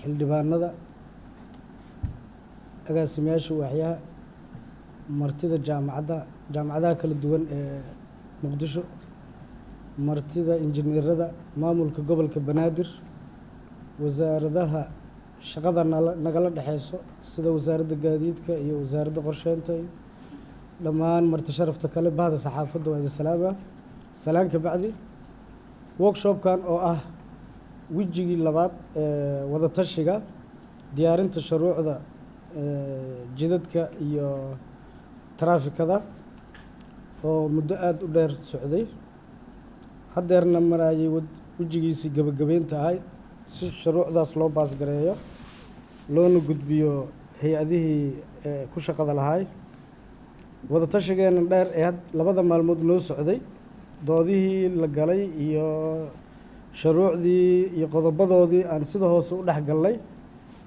Xildhibaanada, agaasimayaasha waaxyaha, martida jaamacadda, jaamacadaha kala duwan ee Muqdisho, martida injineerada, maamulka gobolka Banaadir, wasaaradaha shaqada nala nagala dhexeyso sida Wasaaradda Gaadiidka iyo Wasaaradda Qorsheynta, iyo dhammaan marti sharafta kale, bahda saxaafadda, waa idin salaama. Salaan ka bacdi, workshopkan oo ah wejigii labaad ee wadatashiga diyaarinta shuruucda jidadka iyo taraafikada oo muddo aada u dheer socday, haddeerna maraayay wejigiisii gebagabeynta ahay, si shuruucdaas loo baasgareeyo loona gudbiyo hay-adihii ku shaqada lahaay. Wadatashigeena dheer ee had labada maalmood noo socday, doodihii la galay iyo shuruucdii iyo qodobadoodii aan sida hoose u dhex galnay,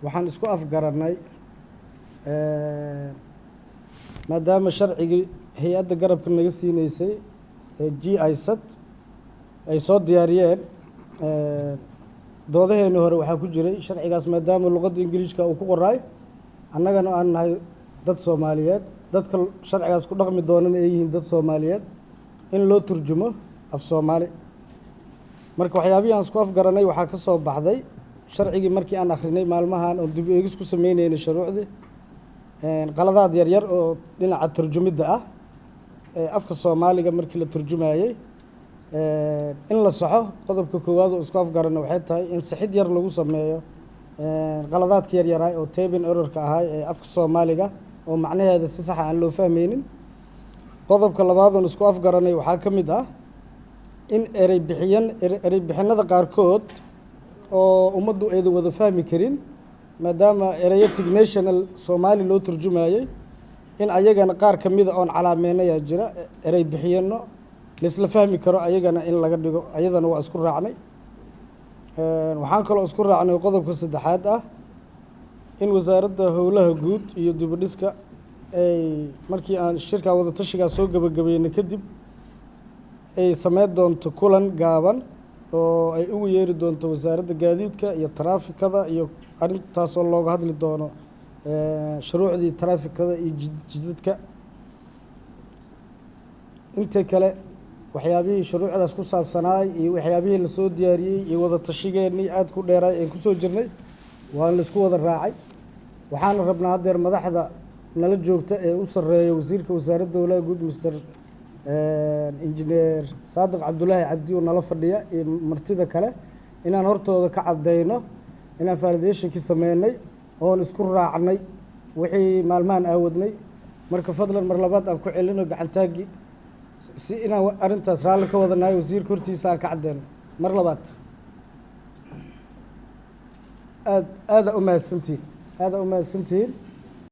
waxaan isku afgarannay, maadaama sharcigii hay-adda garabka naga siinaysay ee GIZ ay soo diyaariyeen, doodaheeni hore waxaa ku jiray sharcigaas maadaama luqadda Ingiliishka uu ku qoraay, annagana aan nahay dad Soomaaliyeed, dadka sharcigaas ku dhaqmi doonana ay yihiin dad Soomaaliyeed, in loo turjumo af Soomaali. Marka waxyaabihii aan isku afgaranay waxaa ka soo baxday sharcigii markii aan akhrinay maalmahan oo dib u eegis ku sameyneynay shuruucdii, qaladaad yaryar oo dhinaca turjumidda ah ee afka Soomaaliga markii la turjumayey in la saxo. Qodobka koowaad oo isku afgarana waxay tahay in sixid yar lagu sameeyo qaladaadka yaryaraay oo typing errorka ahay ee afka Soomaaliga oo macnaheeda si saxa aan loo fahmeynin. Qodobka labaad oon isku afgaranay waxaa ka mid ah in erey bixiyan, erey bixinada qaarkood oo ummaddu aydan wada fahmi karin, maadaama ereyo technical Soomaali loo turjumayey, in ayagana qaar ka mida oon calaameynayaa jira, erey bixiyano laisla fahmi karo ayagana in laga dhigo, ayadana waa isku raacnay. Waxaan kaloo isku raacnay qodobka saddexaad ah in Wasaaradda Howlaha Guud iyo Dibudhiska ay markii aan shirkaa wadatashigaa soo gebagabeynay kadib ay sameyn doonto kulan gaaban oo ay ugu yeeri doonto Wasaaradda Gaadiidka iyo Taraafikada, iyo arrintaasoo looga hadli doono shuruucdii taraafikada iyo jidadka. Inta kale, waxyaabihii shuruucdaas ku saabsanaay iyo waxyaabihii lasoo diyaariyey iyo wada tashigeenii aada ku dheeraay een kusoo jirnay waan laisku wada raacay. Waxaana rabnaa haddeer madaxda nala joogta ee u sarreeya wasiirka Wasaaradda Howlaha Guud, Mister Injineer Saadiq Cabdulaahi Cabdi oo nala fadhiya, iyo martida kale inaan hortooda ka caddeyno inaan validationkii sameynay oon isku raacnay wixii maalmahan aawadnay. Marka fadlan mar labaad aan ku celino gacantaaggii si inaan arrintaas raalli ka wadanahay wasiirka hortiisa aan ka caddeyno mar labaad. Aad aada u mahadsantihiin, aada u mahadsantihiin.